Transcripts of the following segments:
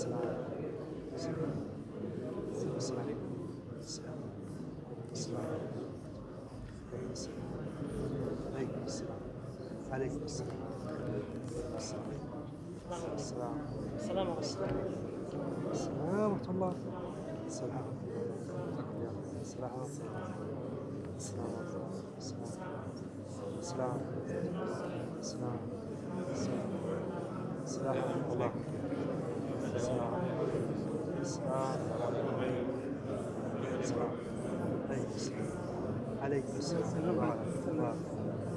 السلام السلام السلام السلام عليكم السلام عليكم السلام السلام السلام السلام عليكم. السلام ورحمة الله. السلام السلام السلام السلام السلام السلام ورحمة الله. السلام السلام السلام عليكم السلام عليكم السلام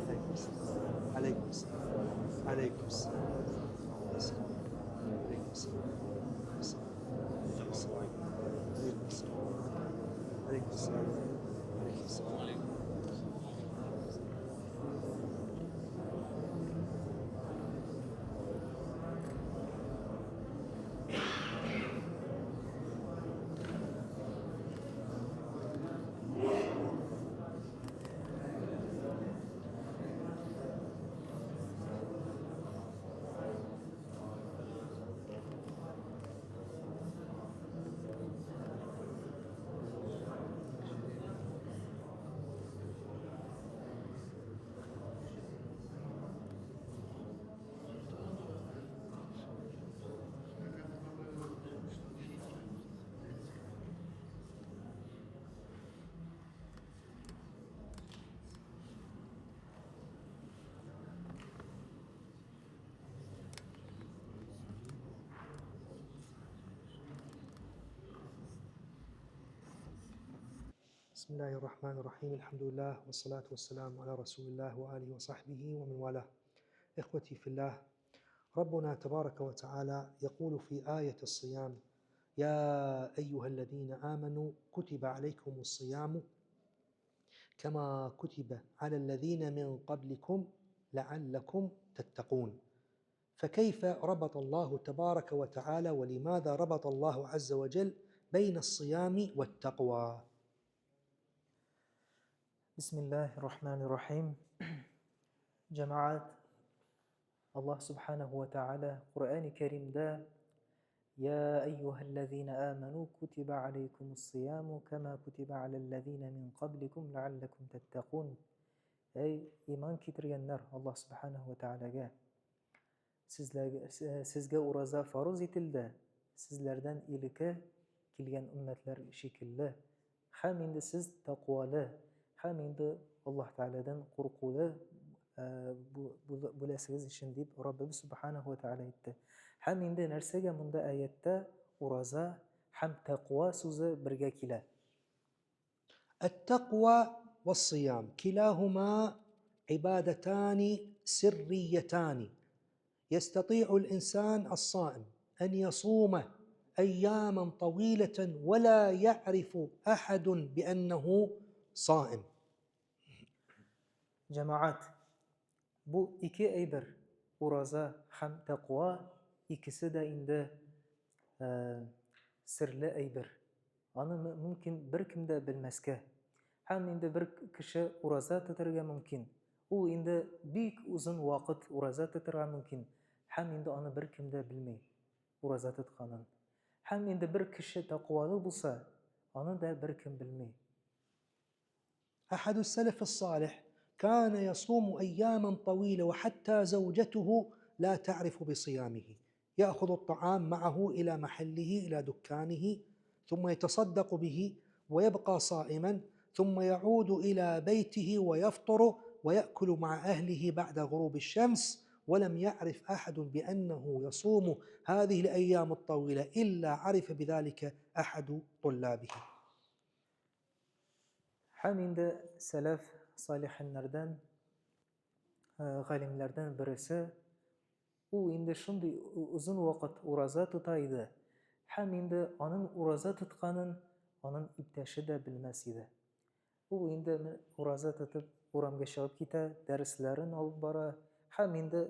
عليكم السلام عليكم السلام عليكم السلام عليكم السلام عليكم السلام عليكم السلام عليكم السلام. بسم الله الرحمن الرحيم. الحمد لله والصلاة والسلام على رسول الله وآله وصحبه ومن والاه. إخوتي في الله، ربنا تبارك وتعالى يقول في آية الصيام: يا أيها الذين آمنوا كتب عليكم الصيام كما كتب على الذين من قبلكم لعلكم تتقون. فكيف ربط الله تبارك وتعالى، ولماذا ربط الله عز وجل بين الصيام والتقوى؟ بسم الله الرحمن الرحيم. Җәмәгать, Аллаһ سبحانه وتعالى Коръәни Кәримдә: يا أيها الذين آمنوا كتب عليكم الصيام كما كتب على الذين من قبلكم لعلكم تتقون. Әй, иман китергәннәр Аллаһ سبحانه وتعالىгә, сезләргә, сезгә ураза фарыз ителде, сезләрдән илеке килгән өммәтләр шикелле, һәм инде сез тәкъвалы, һәм инде Аллаһ Тәгаләдән куркулы бүләсегез өчен, дип Раббыбыз سبحانه وتعالى әйтте. Һәм инде нәрсәгә монда аятта ураза һәм тәкъва сүзе бергә килә? التقوى والصيام كلاهما عبادتان سريتان. يستطيع الانسان الصائم ان يصوم اياما طويله ولا يعرف احد بانه صائم. Җәмәгать, бу ике әйбер, ураза һәм тәкъва, икесе дә инде серле әйбер. Аны мөмкин беркем дә белмәскә. Һәм инде бер кеше ураза тотарга мөмкин. Ул инде бик озын вакыт ураза тотарга мөмкин. Һәм инде аны беркем дә белми ураза тотканын. Һәм инде бер кеше тәкъвалы булса, аны да беркем белми. أحد السلف الصالح كان يصوم اياما طويله وحتى زوجته لا تعرف بصيامه. ياخذ الطعام معه الى محله، الى دكانه، ثم يتصدق به ويبقى صائما، ثم يعود الى بيته ويفطر وياكل مع اهله بعد غروب الشمس، ولم يعرف احد بانه يصوم هذه الايام الطويله الا عرف بذلك احد طلابه. Һәм инде сәләф салихиннәрдән, галимнәрдән бересе, ул инде шундый озын вакыт ураза тота иде. Һәм инде аның ураза тотканын аның иптәше дә белмәс иде. Ул инде ураза тотып урамга чыгып китә, дәресләрен алып бара һәм инде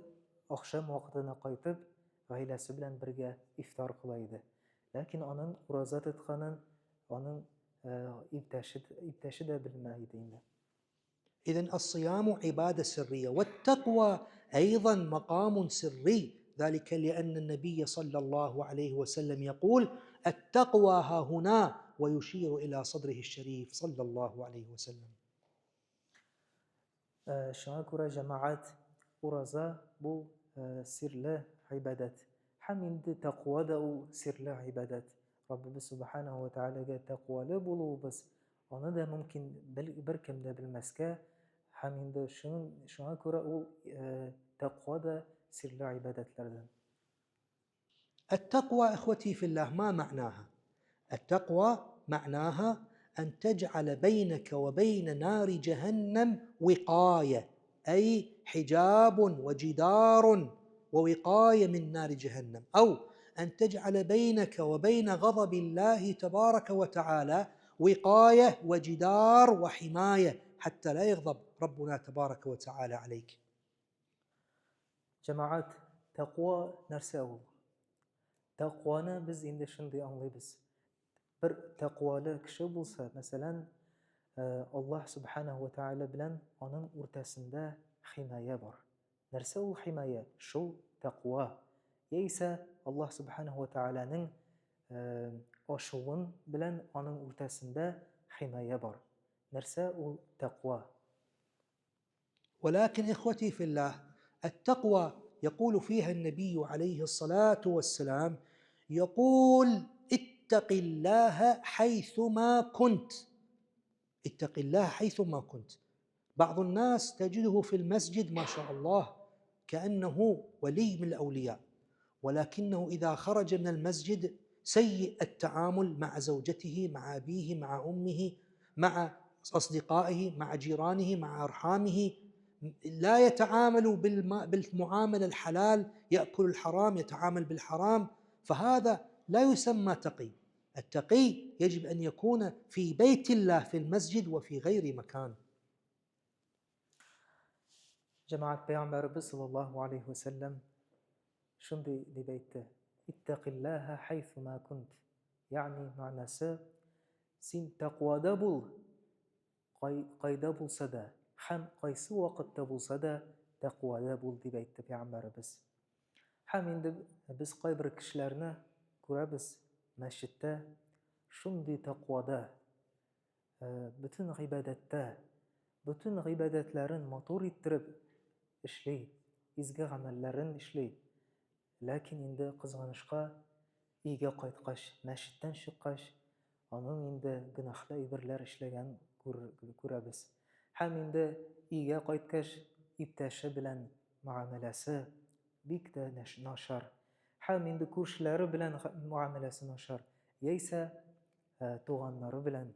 ахшам вакытына кайтып, гаиләсе белән бергә ифтар кыла иде. Ләкин аның ураза тотканын аның иптәше, иптәше дә белмәй иде инде. إذا الصيام عبادة سرية، والتقوى أيضا مقام سري. ذلك لأن النبي صلى الله عليه وسلم يقول: التقوى ها هنا، ويشير إلى صدره الشريف صلى الله عليه وسلم. Шуңа күрә, җәмәгать, ураза бу серле гыйбадәт. Һәм инде тәкъва да ул серле гыйбадәт. Раббыбыз Субханаһу ва Тәгаләгә тәкъвалы булуыбыз, аны да мөмкин беркем дә белмәскә. Һәм инде шуңа күрә ул тәкъва да серле гыйбадәтләрдән. التقوى اخوتي في الله ما معناها؟ التقوى معناها ان تجعل بينك وبين نار جهنم وقايه، اي حجاب وجدار ووقايه من نار جهنم، او ان تجعل بينك وبين غضب الله تبارك وتعالى وقايه وجدار وحمايه حتى لا يغضب ربنا تبارك وتعالى عليك. Җәмәгать, тәкъва нәрсә ул? Тәкъваны без инде шундый аңлыйбыз. Бер тәкъвалы кеше булса, мәсәлән, Аллаһ Субханаһу ва Тааля белән аның уртасында химая бар. Нәрсә ул химая? Шул тәкъва. Яисә Аллаһ Субханаһу ва Тааляның ачуын белән аның уртасында химая бар. Нәрсә ул тәкъва? ولكن اخوتي في الله، التقوى يقول فيها النبي عليه الصلاه والسلام، يقول: اتق الله حيثما كنت. اتق الله حيثما كنت. بعض الناس تجده في المسجد ما شاء الله كانه ولي من الاولياء، ولكنه اذا خرج من المسجد سيء التعامل مع زوجته، مع ابيه، مع امه، مع اصدقائه، مع جيرانه، مع ارحامه، لا يتعامل بالمعامله الحلال، ياكل الحرام، يتعامل بالحرام، فهذا لا يسمى تقي. التقي يجب ان يكون في بيت الله، في المسجد وفي غير مكان. Җәмәгать, Пәйгамбәребез саллаллаһу алейһи вә сәлләм шундый дип әйтте: Иттәкиллаһа хайсума кунт. Ягъни мәгънәсе, син тәкъвада бул, кайда булса да һәм кайсы вакытта булса да тәкъвада бул, дип әйтте Пәйгамбәребез. Һәм инде без кайбер кешеләрне күрәбез мәчеттә шундый тәкъвада, бөтен гыйбадәттә, бөтен гыйбадәтләрен матур иттереп эшли, изге гамәлләрен эшли. Ләкин инде кызганычка, өйгә кайткач, мәчеттән чыккач, аның инде гөнаһлы әйберләр эшләгән күрәбез. Һәм инде өйгә кайткач, иптәше белән мөгамәләсе бик тә начар. Һәм инде күршеләре белән мөгамәләсе начар. Яисә туганнары белән.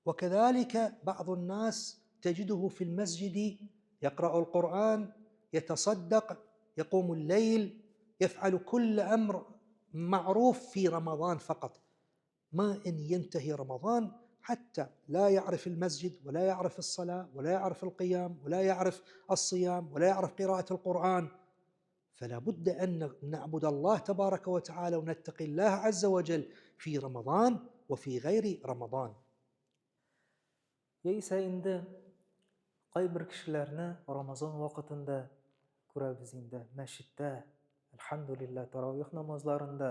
وكذلك بعض الناس تجده في المسجد يقرأ القرآن، يتصدق، يقوم الليل، يفعل كل أمر معروف في رمضان فقط. ما إن ينتهي رمضان حتى لا يعرف المسجد ولا يعرف الصلاة ولا يعرف القيام ولا يعرف الصيام ولا يعرف قراءة القرآن. فلا بد أن نعبد الله تبارك وتعالى ونتقي الله عز وجل في رمضان وفي غير رمضان. Яисә инде кайбер кешеләрне Рамазан вакытында күрәбез инде мәчеттә, әлхәмдүлилләһ, таравих намазларында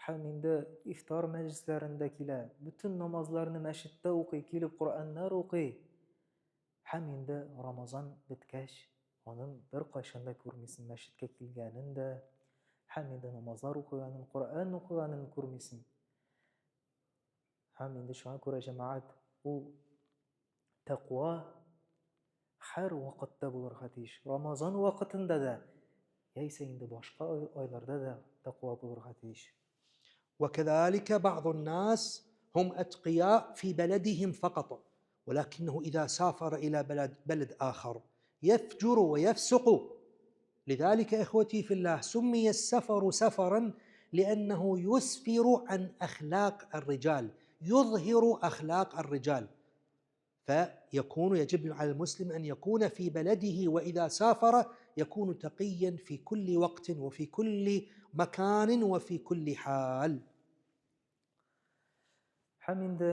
һәм инде ифтар мәҗлесләрендә килә, бөтен намазларны мәчеттә укый, килеп Коръәннәр укый. Һәм инде Рамазан беткәч, аның беркайчан да күрмисең мәчеткә килгәнен дә, һәм инде намазлар укыганын, Коръән укыганын күрмисең. Һәм инде шуңа күрә, җәмәгать, ул тәкъва һәр вакытта булырга тиеш. Рамазан вакытында да, яисә инде башка айларда да тәкъва булырга тиеш. وكذلك بعض الناس هم اتقياء في بلدهم فقط، ولكنه اذا سافر الى بلد اخر يفجر ويفسق. لذلك اخوتي في الله، سمي السفر سفرا لانه يسفر عن اخلاق الرجال، يظهر اخلاق الرجال. فيكون يجب على المسلم ان يكون في بلده، واذا سافر يكون تقيا في كل وقت وفي كل مكان وفي كل حال. Һәм инде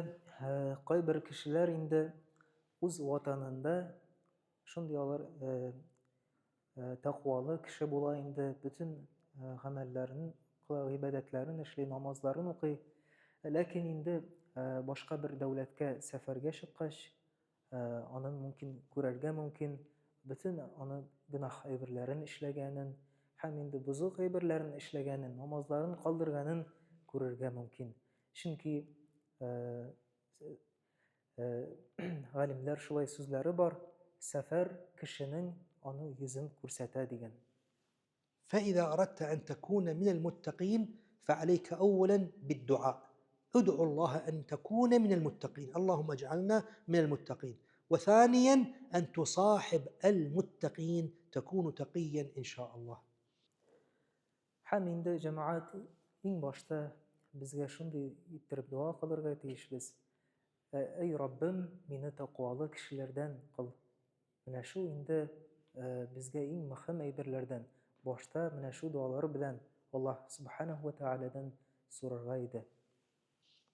кайбер кешеләр инде үз ватанында шундый алар тәкъвалы кеше була инде, бөтен гамәлләрен кыла, гыйбадәтләрен эшли, намазларын укый. Ләкин инде башка бер дәүләткә сәфәргә чыккач, аны мөмкин күрергә мөмкин, бөтен аны гөнаһ әйберләрен эшләгәнен һәм инде бозык әйберләрен эшләгәнен, намазларын калдырганын күрергә мөмкин. Чөнки галимнәр шулай сүзләре бар, сәфәр кешенең аны йөзен күрсәтә дигән. فإذا أردت أن تكون من المتقين فعليك أولا بالدعاء ادعو الله أن تكون من المتقين اللهم اجعلنا من المتقين وثانيا أن تصاحب المتقين تكون تقيا إن شاء الله Һәм инде җәмәгать иң башта безгә шундый иттереп дога кылырга тиешбез. Әй Раббым, мине тәкъвалы кешеләрдән кыл. Менә шул инде безгә иң мөһим әйберләрдән. Башта менә шул догалар белән Аллаһ Субханаһу ва Тәгаләдән сорарга иде.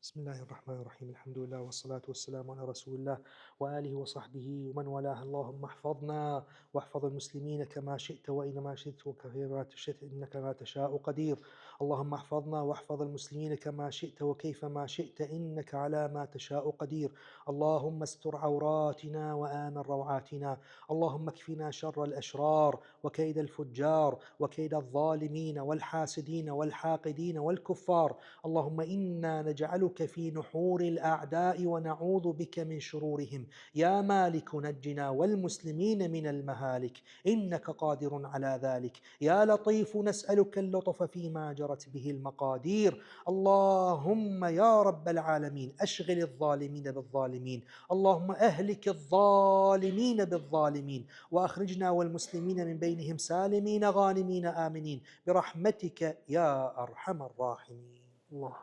بسم الله الرحمن الرحيم الحمد لله والصلاة والسلام على رسول الله وآله وصحبه ومن والاه اللهم احفظنا واحفظ المسلمين كما شئت وإنما شئت وكيفما شئت إنك ما تشاء قدير اللهم احفظنا واحفظ المسلمين كما شئت وكيفما شئت إنك على ما تشاء قدير اللهم استر عوراتنا وآمن روعاتنا اللهم اكفنا شر الأشرار وكيد الفجار وكيد الظالمين والحاسدين والحاقدين والكفار اللهم انا نجعلك في نحور الاعداء ونعوذ بك من شرورهم يا مالك نجنا والمسلمين من المهالك انك قادر على ذلك يا لطيف نسالك اللطف فيما جرت به المقادير اللهم يا رب العالمين اشغل الظالمين بالظالمين اللهم اهلك الظالمين بالظالمين واخرجنا والمسلمين من بينهم سالمين غانمين امنين برحمتك يا ارحم الراحمين الله.